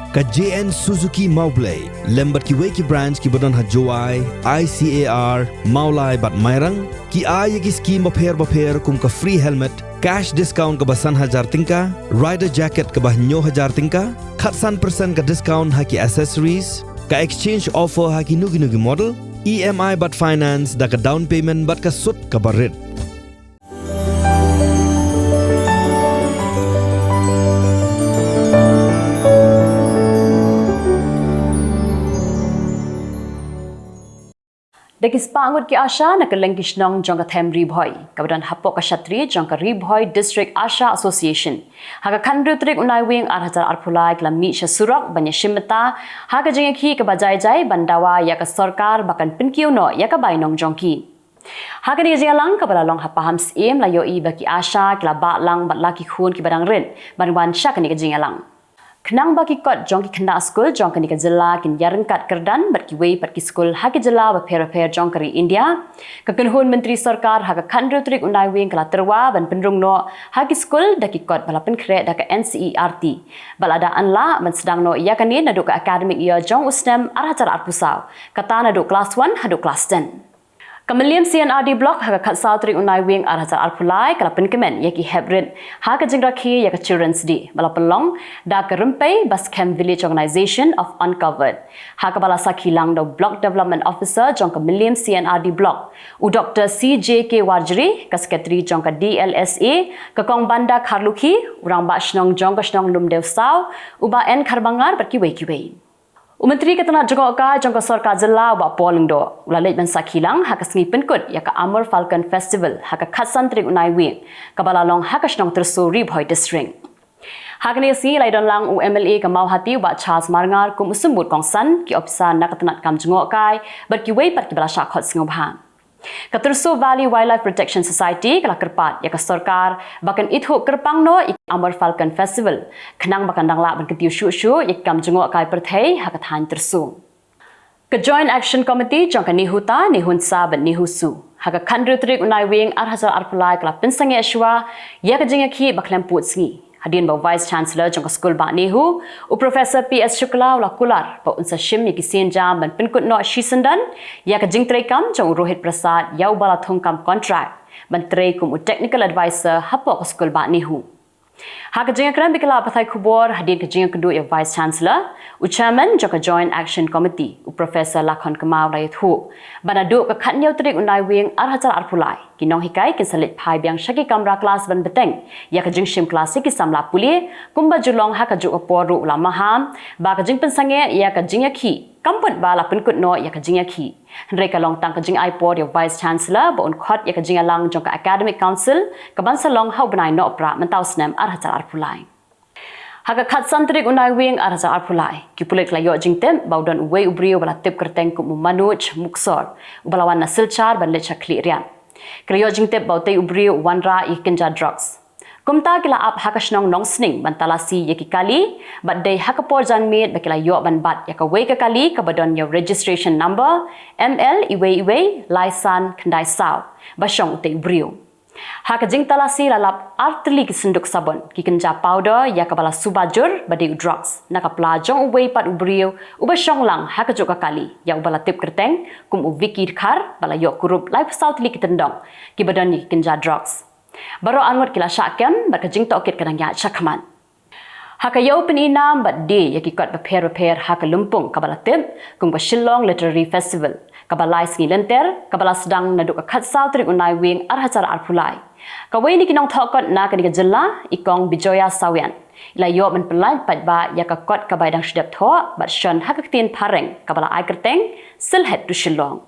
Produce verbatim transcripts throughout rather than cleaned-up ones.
Ka J N Suzuki Mawblei lem bad kiwei ki branch kiba don ha Jowai, I C A R, Mawlai bad Mairang ki ai ïa ki skim bapher bapher kum ka free helmet, cash discount kaba san hajar tyngka, rider jacket kaba hynñiew hajar tyngka, khatsan percent ka discount ha ki accessories, ka exchange offer ha kino kino ki model, E M I bad finance da ka down payment bad ka sut kaba rit. Da ki spah ngut ki ASHA na kylleng ki shnong jong ka them Ri Bhoi, kaba don hapoh ka shatri jong ka Ri Bhoi District ASHA Association, ha ka khathynriew tarik u Naiwieng ar hajar arphew lai ki la mih sha surok ban ïashim bynta ha ka jingïakhih kaba jai jai ban dawa ïa ka sorkar ba kan pynkiew noh ïa ka bainong jong ki. Ha kane ka jingïalang kaba la long ha Pahamsyiem la ïohi ba ki ASHA ki la bah lang bad la ki khun kiba dang rit ban wan sha kane ka jingïalang. Khnang ba ki kot jong ki khynnah skul jong kane ka jylla kin ïaryngkat kyrdan bad kiwei pat ki skul ha ki jylla bapher bapher jong ka ri India, ka kynhun myntri sorkar ha ka khathynriew tarik u Naiwieng ka la tyrwa ban pynrung noh ha ki skul da ki kot ba la pynkhreh da ka N C E R T, bad lada ym lah ban sdang noh ïa kane naduh ka academic year jong u snem ar hajar arphew saw, kata naduh klas one haduh klas ten. Ka Mylliem C and R D Block ha ka khatsaw tarik u Naiwieng ar hajar arphew lai ka la pynkmen ïa ki hep rit ha ka jingrakhe ïa ka Children's Day ba la pynlong da ka Rympei Baskem Village Organization of Uncovered, ha kaba la sakhi lang da u Block Development Officer jong ka Mylliem C and R D Block, u Doctor C J K Warjri, ka Secretary jong ka D L S A, ka Kong Banda Kharlukhi, u Rangbah Shnong jong ka shnong Lumdew Saw, u Bah N Kharbangar bad kiwei kiwei. U Myntri ka tnat jngohkai jong ka sorkar jylla u Bah Paul Lyngdoh u la leit ban sakhi lang ha ka sngi pynkut ïa ka Amur Falcon Festival ha ka khatsan tarik u Naiwieng kaba la long ha ka shnong Tyrso, Ri Bhoi District. Ha kane ka sngi la ïadon lang u M L A ka Mawhati u Bah Charles Marngar kum u symbud kongsan, ki ophisar na ka tnat kam jngohkai bad kiwei pat kiba la shah khot sngewbha. Ka Tyrso Valley Wildlife Protection Society ka la kyrpad ïa ka sorkar ba kan ithuh kyrpang noh ïa ka Amur Falcon Festival khnang ba kan dang lah ban kyntiew shuh shuh ïa ki kam jngohkai pyrthei ha ka thaiñ Tyrso. Ka Joint Action Committee jong ka NEHUTA, NEHUNSA bad NEHUSU ha ka khathynriew tarik u Naiwieng ar hajar arphew lai ka la pynsangeh shuwa ïa ka jingïakhih ba khlem pud sngi, hadien ba u Vice Chancellor jong ka skul Bah NEHU, u Professor P S Shukla u la kular ba un sa shim ïa ki sienjam ban pynkut noh shisyndon ïa ka jingtreikam jong u Rohit Prasad ïa uba la thung kam contract ban trei kum u technical adviser hapoh ka skul Bah NEHU. Ha ka jingïakren bad ki lad pathai khubor hadien ka jingïakynduh ïa u Vice Chancellor, u Chairman jong ka Joint Action Committee, u Professor Lakhon Kma u la ïathuh ba naduh ka khathynñiew tarik u Naiwieng ar hajar arphew lai, ki nonghikai kin sa leit phai biang sha ki kamra klas ban bteng ïa ka jingshim klas ïa ki samla pule, kumba ju long ha kajuh ka por ruh u la maham ba ka jingpynsangeh ïa ka jingïakhih kam pat ba la pynkut noh ïa ka jingïakhih, hynrei ka long tang ka jingai por ïa u Vice Chancellor ba un khot ïa ka jingïalang jong ka Academic Council ka ban sa long ha u bnai Nohprah mynta u snem ar hajar arphew lai. Ha ka khatsan tarik u Naiwieng ar hajar arphew lai, ki pulit ki la ïoh jingtip ba u don uwei u briew uba la tip kyrteng kum u Manoj Muksor, uba la wan na Silchar ban leit sha Khliehriat. Ki la ïoh jingtip ba utei u briew u wanrah ïa ki kynja drugs. Kumta ki la ap ha ka shnong Nongsning ban talasi ïa ki kali, bad dei ha ka por janmiet ba ki la ïoh ban bat ïa kawei ka kali kaba don ïa u registration number M L iwei iwei lai san khyndai saw, ba shong utei u briew. Ha ka jingtalasi la lap ar tylli ki synduk sabon, ki kynja powder ïa kaba la suba jur ba dei u drugs na ka pla jong uwei pat u briew uba shong lang ha kajuh ka kali ïa uba la tip kyrteng kum u Vicky Dkhar, ba la ïoh kurup laiphew saw tylli ki tyndong kiba don ïa ki kynja drugs. Baroh arngut ki la shah kem bad ka jingtohkit ka dang ïaid shakhmat. Ha ka ïew pyni nam bad die ïa ki kot bapher bapher ha ka lympung kaba la tip kum ka Shillong Literary Festival kaba lai sngi lynter, kaba la sdang naduh ka khatsaw tarik u Naiwieng ar hajar arphew lai, kawei na ki nongthoh kot na kane ka jylla, i Kong Bijoya Sawian, i la ïoh ban pyllait paidbah ïa ka kot kaba i dang shu dep thoh bad shon ha ka ktien phareng kaba la ai kyrteng Sylhet to Shillong.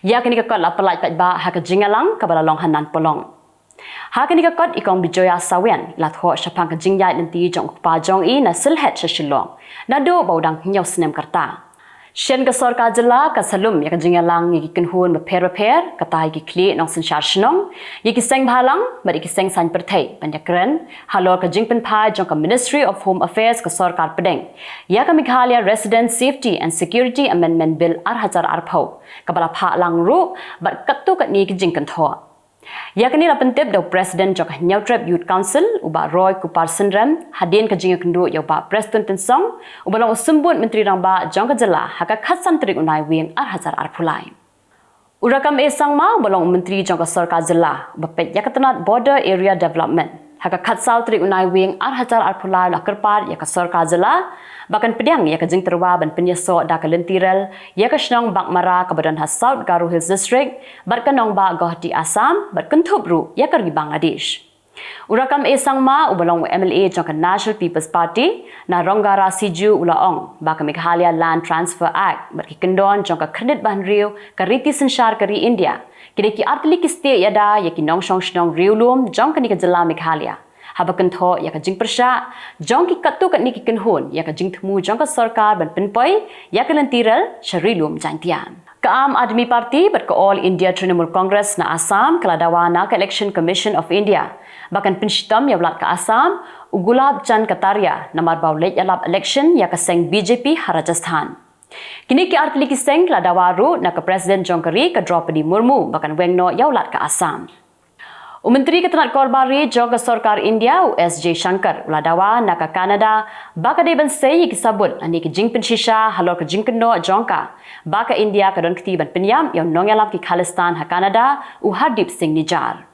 Ïa kane ka kot la pyllait paidbah ha ka jingïalang kaba la long ha Nan Polong. Ha kane ka kot i Kong Bijoya Sawian i la thoh shaphang ka jingïaid lynti jong u kpa jong i na Sylhet sha Shillong naduh ba u dang hynñiew snem ka rta. Shen ka sorkar jylla ka sa lum ïa ka jingïalang ïa ki kynhun bapher bapher, kata ïa ki khlieh nongsynshar shnong, ïa ki seng bhalang bad ïa ki seng saiñ pyrthei ban ïakren halor ka jingpynphai jong ka Ministry of Home Affairs ka Sorkar Pdeng ïa ka Meghalaya Resident Safety and Security Amendment Bill ar hajar arphew, kaba la phah lang ruh bad katto katne ki jingkynthoh. Ïa kane la pyntip da u President jong ka Hynñiewtrep Youth Council, u Bah Roy Kupar Synrem, hadien ka jingïakynduh ïa u Bah Prestone Tynsong, uba long u Symbud Myntri Rangbah jong ka jylla ha ka khatsan tarik u Naiwieng ar hajar arphew lai. U Rakkam A Sangma, uba long u Myntri jong ka Sorkar Jylla, uba peit ïa ka tnat Border Area Development, ha ka khatsaw tarik u Naiwieng ar hajar arphew lai, la kyrpad ïa ka Sorkar Jylla ba kan pdiang ïa ka jingtyrwa ban pynïasoh da ka lynti rel ïa ka shnong Baghmara kaba don ha South Garo Hills District bad ka nongbah Guwahati, Assam, bad kynthup ruh ïa ka ri Bangladesh. U Rakkam A Sangma, uba long u M L A jong ka National People's Party na Rongara Siju, u la ong ba ka Meghalaya Land Transfer Act bad ki kyndon jong ka khyrnit ba hynriew ka riti synshar ka ri India, ki dei ki artylli ki stieh ïada ïa ki nongshong shnong riewlum jong kane ka jylla Meghalaya, haba kynthoh ïa ka jingpyrshah jong ki katto katne ki kynhun ïa ka jingthmu jong ka sorkar ban pynpoi ïa ka lynti rel sha Ri Lum Jaiñtia. Ka Aam Aadmi Party bad ka All India Trinamool Congress na Assam ka la dawa na ka Election Commission of India ba kan pynshitom ïa u Lat ka Assam, u Gulab Chand Kataria, namar ba u leit ïalap election ïa ka seng B J P ha Rajasthan. Kine ki artylli ki seng ki la dawa ruh na ka President jong ka ri, ka Droupadi Murmu, ba kan weng noh ïa u Lat ka Assam. U Myntri ka tnat Korbar Ri jong ka Sorkar India, u S Jaishankar, u la dawa na ka Canada ba ka dei ban sei ïa ki sabut lane ki jingpynshisha halor ka jingkynnoh jong ka ba ka India ka don kti ban pynïap ïa u nongïalam ki Khalistan ha Canada, u Hardeep Singh Nijjar.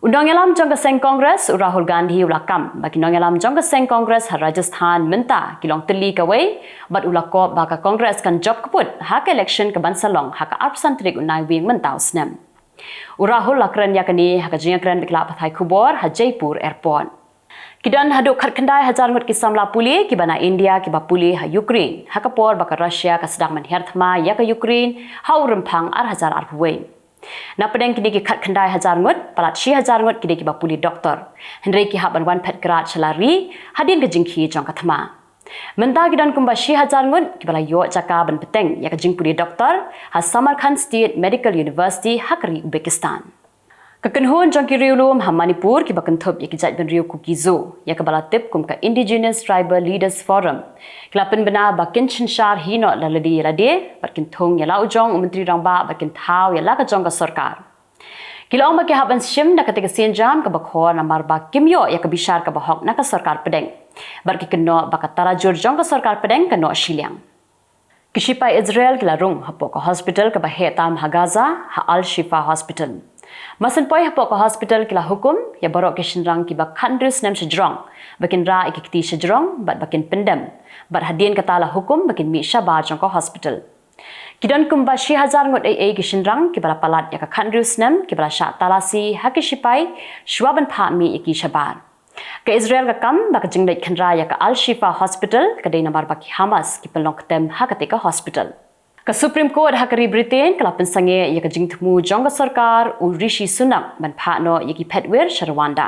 U nongïalam jong ka seng Congress, u Rahul Gandhi, u la kam ba ki nongïalam jong ka seng Congress ha Rajasthan mynta ki long tylli kawei, bad u la kop ba ka Congress kan jop kyput ha ka election ka ban sa long ha ka arphew san tarik u Naiwieng mynta u snem. U Rahul la kren ïa kane ha ka jingïakren bad ki lad pathai khubor ha Jaipur Airport. Ki don haduh khatkhyndai hajar ngut ki samla pule kiba na India kiba pule ha Ukraine ha ka por ba ka Russia ka sdang ban hiar thma ïa ka Ukraine ha u Rymphang ar hajar arphew wei. Na pdeng kine ki khatkhyndai hajar ngut, palat shi hajar ngut ki dei kiba pule doktor, hynrei ki hap ban wan phet krad sha la ri hadien ka jingkhie jong ka thma. Mynta ki don kumba shi hajar ngut kiba la ïoh jaka ban bteng ïa ka jingpule doktor ha Samarkand State Medical University ha ka ri Uzbekistan. Ka kynhun jong ki riewlum ha Manipur kiba kynthup ïa ki jaitbynriew Kuki-Zo, ïa kaba la tip kum ka Indigenous Tribal Leaders Forum, ki la pynbna ba kin synshar hi noh la lade ïa lade bad kin thung ïa la u jong u Myntri Rangbah bad kin thaw ïa la ka jong ka sorkar. Ki la ong ba ki hap ban shim da kata ka sienjam kaba khor namar ba kim ïoh ïa ka bishar kaba hok na ka sorkar pdeng, bad ki kynnoh ba ka tarajur jong ka sorkar pdeng ka noh shiliang. Ki shipai Israel ki la rung hapoh ka hospital kaba heh tam ha Gaza, ha Al Shifa Hospital. Mar syn poi hapoh ka hospital ki la hukum ïa baroh ki shynrang kiba khathynriew snem shajrong ba kin rah ïa ki kti shajrong bad ba kin pyndem, bad hadien kata la hukum ba kin mih shabar jong ka hospital. Ki don kumba shi hajar ngut ei ei ki shynrang kiba la palat ïa ka khathynriew snem kiba la shah talasi ha ki shipai shwa ban phah mih ïa ki shabar. Ka Israel ka kam ba ka jingleit khynra ïa ka Al Shifa Hospital ka dei namar ba ki Hamas ki pynlong ktem ha kata ka hospital. Ka Supreme Court ha ka ri Britain ka la pynsangeh ïa ka jingthmu jong ka sorkar u Rishi Sunak ban phah noh ïa ki phetwir sha Rwanda.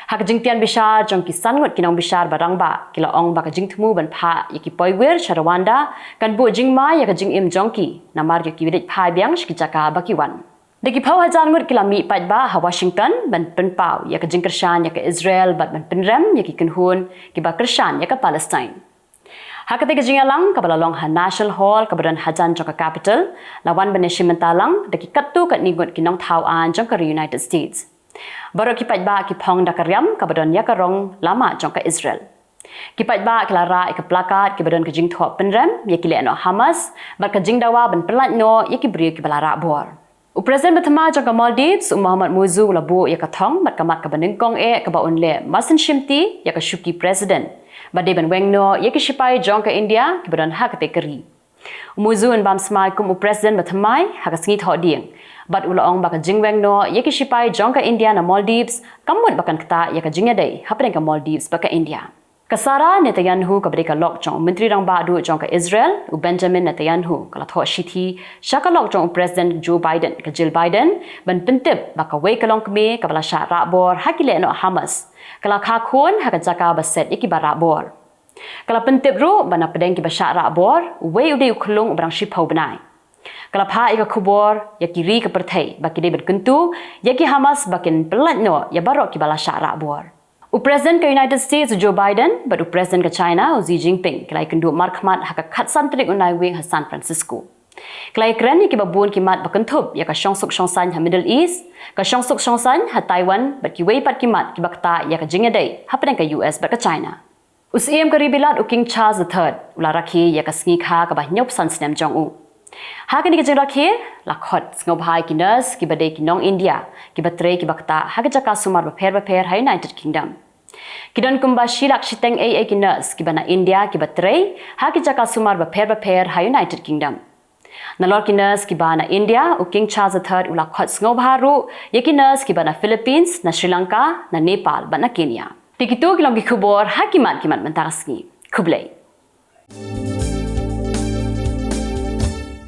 Ha ka jingtian bishar jong ki san ngut ki nongbishar ba rangbah, ki la ong ba ka jingthmu ban phah ïa ki poiwir sha Rwanda kan buh jingma ïa ka jingim jong ki, namar ïa ki leit phai biang sha ki jaka ba ki wan. Da ki phew hajar ngut ki la mih paidbah ha Washington ban pynpaw ïa ka jingkyrshan ïa ka Israel bad ban pynrem ïa ki kynhun kiba kyrshan ïa ka Palestine. Ha kata ka jingïalang kaba la long ha National Hall kaba don hajan jong ka Capitol, la wan ban ïashim bynta lang da ki katto katne ngut ki nongthaw aiñ jong ka ri United States. Baroh ki paidbah ki phong da ka riam kaba don ïa ka rong lama jong ka Israel. Ki paidbah ki la rah ïa ka placard kiba don ka jingthoh pynrem ïa ki lehnoh Hamas bad ka jingdawa ban pyllait noh ïa ki briew kiba la rah bor. U President ba thma jong ka Maldives, u Mohamed Muizzu, u la buh ïa ka thong bad ka mat kaba nyngkong eh kaba un leh mar syn shimti ïa ka shuki President, ba dei ban weng noh ïa ki shipai jong ka India kiba don ha kata ka ri. U Muizzu un bam smai kum u President ba thymmai ha ka sngi Thohdieng, bad u la ong ba ka jingweng noh ïa ki shipai jong ka India na Maldives kam mut ba kan ktah ïa ka jingïadei hapdeng ka Maldives bad ka India. Ka Sara Netanyahu, kaba dei ka lok jong u Myntri Rangbah Duh jong ka Israel, u Benjamin Netanyahu, ka la thoh shithi sha ka lok jong u President Joe Biden, ka Jill Biden, ban pyntip ba kawei ka longkmie kaba la shah rah bor ha ki lehnoh Hamas ka la kha khun ha ka jaka ba set ïa kiba rah bor. Ka la pyntip ruh ba na pdeng kiba shah rah bor, uwei u dei u khyllung uba dang shiphew bnai. Ka la phah ïa ka khubor ïa ki ri ka pyrthei ba ki dei ban kyntu ïa ki Hamas ba kin pyllait noh ïa baroh kiba la shah rah bor. U President ka United States, u Joe Biden, bad u President ka China, u Xi Jinping, ki la ïakynduh markhmat ha ka khatsan tarik u Naiwieng ha San Francisco. Ki la ïakren ïa kiba bun ki mat ba kynthup ïa ka shongsuk shongsaiñ ha Middle East, ka shongsuk shongsaiñ ha Taiwan bad kiwei pat ki mat kiba ktah ïa ka jingïadei hapdeng ka U S bad ka China. U Syiem ka Ri Bilat u King Charles the Third u la rakhe ïa ka sngi kha kaba hynñiewphew san snem jong u. Ha kane ka jingrakhe la khot sngewbha ïa ki nurse kiba dei ki nong India kiba trei kiba ktah ha ki jaka sumar bapher bapher ha United Kingdom. Ki don kumba shi lak shiteng ei ei ki nurse kiba na India kiba trei ha ki jaka sumar bapher bapher ha United Kingdom. Nalor ki nurse kiba na India, u King Charles the Third u la khot sngewbha ruh ïa ki nurse kiba na Philippines, na Sri Lanka, na Nepal bad na Kenya. Te kito ki long ki khubor ha ki mat ki mat mynta ka sngi. Khublei.